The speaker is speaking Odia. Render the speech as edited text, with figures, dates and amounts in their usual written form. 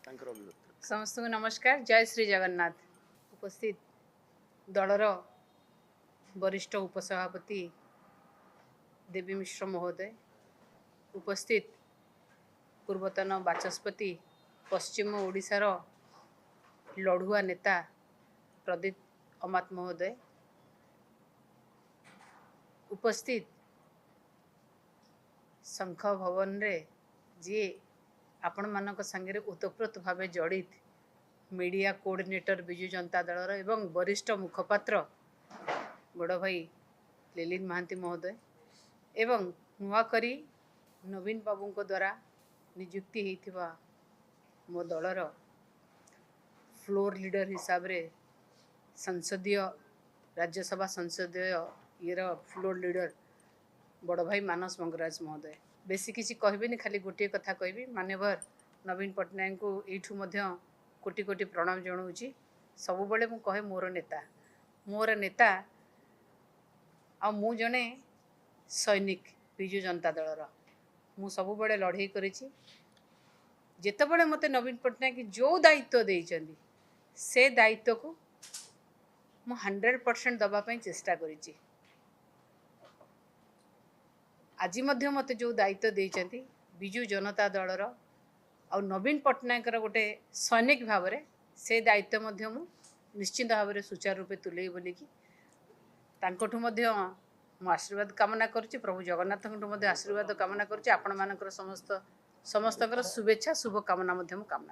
ତାଙ୍କର ଅଭିବ୍ୟକ୍ତି। ସମସ୍ତଙ୍କୁ ନମସ୍କାର, ଜୟ ଶ୍ରୀ ଜଗନ୍ନାଥ। ଉପସ୍ଥିତ ଦଳର ବରିଷ୍ଠ ଉପସଭାପତି ଦେବୀ ମିଶ୍ର ମହୋଦୟ, ଉପସ୍ଥିତ ପୂର୍ବତନ ବାଚସ୍ପତି, ପଶ୍ଚିମ ଓଡ଼ିଶାର ଲଢ଼ୁଆ ନେତା ପ୍ରଦୀପ ଅମାତ ମହୋଦୟ, ଉପସ୍ଥିତ ଶଙ୍ଖ ଭବନରେ ଯିଏ ଆପଣମାନଙ୍କ ସାଙ୍ଗରେ ଓତପ୍ରୋତ ଭାବେ ଜଡ଼ିତ ମିଡ଼ିଆ କୋଅର୍ଡ଼ିନେଟର ବିଜୁ ଜନତା ଦଳର ଏବଂ ବରିଷ୍ଠ ମୁଖପାତ୍ର ବଡ଼ ଭାଇ ଲେଲିନ ମହାନ୍ତି ମହୋଦୟ, ଏବଂ ନୂଆ କରି ନବୀନ ବାବୁଙ୍କ ଦ୍ୱାରା ନିଯୁକ୍ତି ହୋଇଥିବା ମୋ ଦଳର ଫ୍ଲୋର୍ ଲିଡର ହିସାବରେ ସଂସଦୀୟ ରାଜ୍ୟସଭା ସଂସଦୀୟ ଇଏର ଫ୍ଲୋର୍ ଲିଡର ବଡ଼ ଭାଇ ମାନସ ମଙ୍ଗରାଜ ମହୋଦୟ। ବେଶୀ କିଛି କହିବିନି, ଖାଲି ଗୋଟିଏ କଥା କହିବି, ମାନ୍ୟବର ନବୀନ ପଟ୍ଟନାୟକଙ୍କୁ ଏଇଠୁ ମଧ୍ୟ କୋଟି କୋଟି ପ୍ରଣାମ ଜଣାଉଛି। ସବୁବେଳେ ମୁଁ କହେ ମୋର ନେତା, ମୋର ନେତା, ଆଉ ମୁଁ ଜଣେ ସୈନିକ ବିଜୁ ଜନତା ଦଳର। ମୁଁ ସବୁବେଳେ ଲଢ଼େଇ କରିଛି। ଯେତେବେଳେ ମୋତେ ନବୀନ ପଟ୍ଟନାୟକ ଯେଉଁ ଦାୟିତ୍ୱ ଦେଇଛନ୍ତି, ସେ ଦାୟିତ୍ୱକୁ ମୁଁ 100% ଦେବା ପାଇଁ ଚେଷ୍ଟା କରିଛି। ଆଜି ମଧ୍ୟ ମୋତେ ଯେଉଁ ଦାୟିତ୍ୱ ଦେଇଛନ୍ତି ବିଜୁ ଜନତା ଦଳର ଆଉ ନବୀନ ପଟ୍ଟନାୟକର ଗୋଟେ ସୈନିକ ଭାବରେ, ସେ ଦାୟିତ୍ୱ ମଧ୍ୟ ମୁଁ ନିଶ୍ଚିନ୍ତ ଭାବରେ ସୁଚାରୁ ରୂପେ ତୁଲେଇ ବୋଲିକି ତାଙ୍କଠୁ ମଧ୍ୟ ମୁଁ ଆଶୀର୍ବାଦ କାମନା କରୁଛି। ପ୍ରଭୁ ଜଗନ୍ନାଥଙ୍କଠୁ ମଧ୍ୟ ଆଶୀର୍ବାଦ କାମନା କରୁଛି। ଆପଣମାନଙ୍କର ସମସ୍ତଙ୍କର ଶୁଭେଚ୍ଛା, ଶୁଭକାମନା ମଧ୍ୟ ମୁଁ କାମନା କରୁଛି।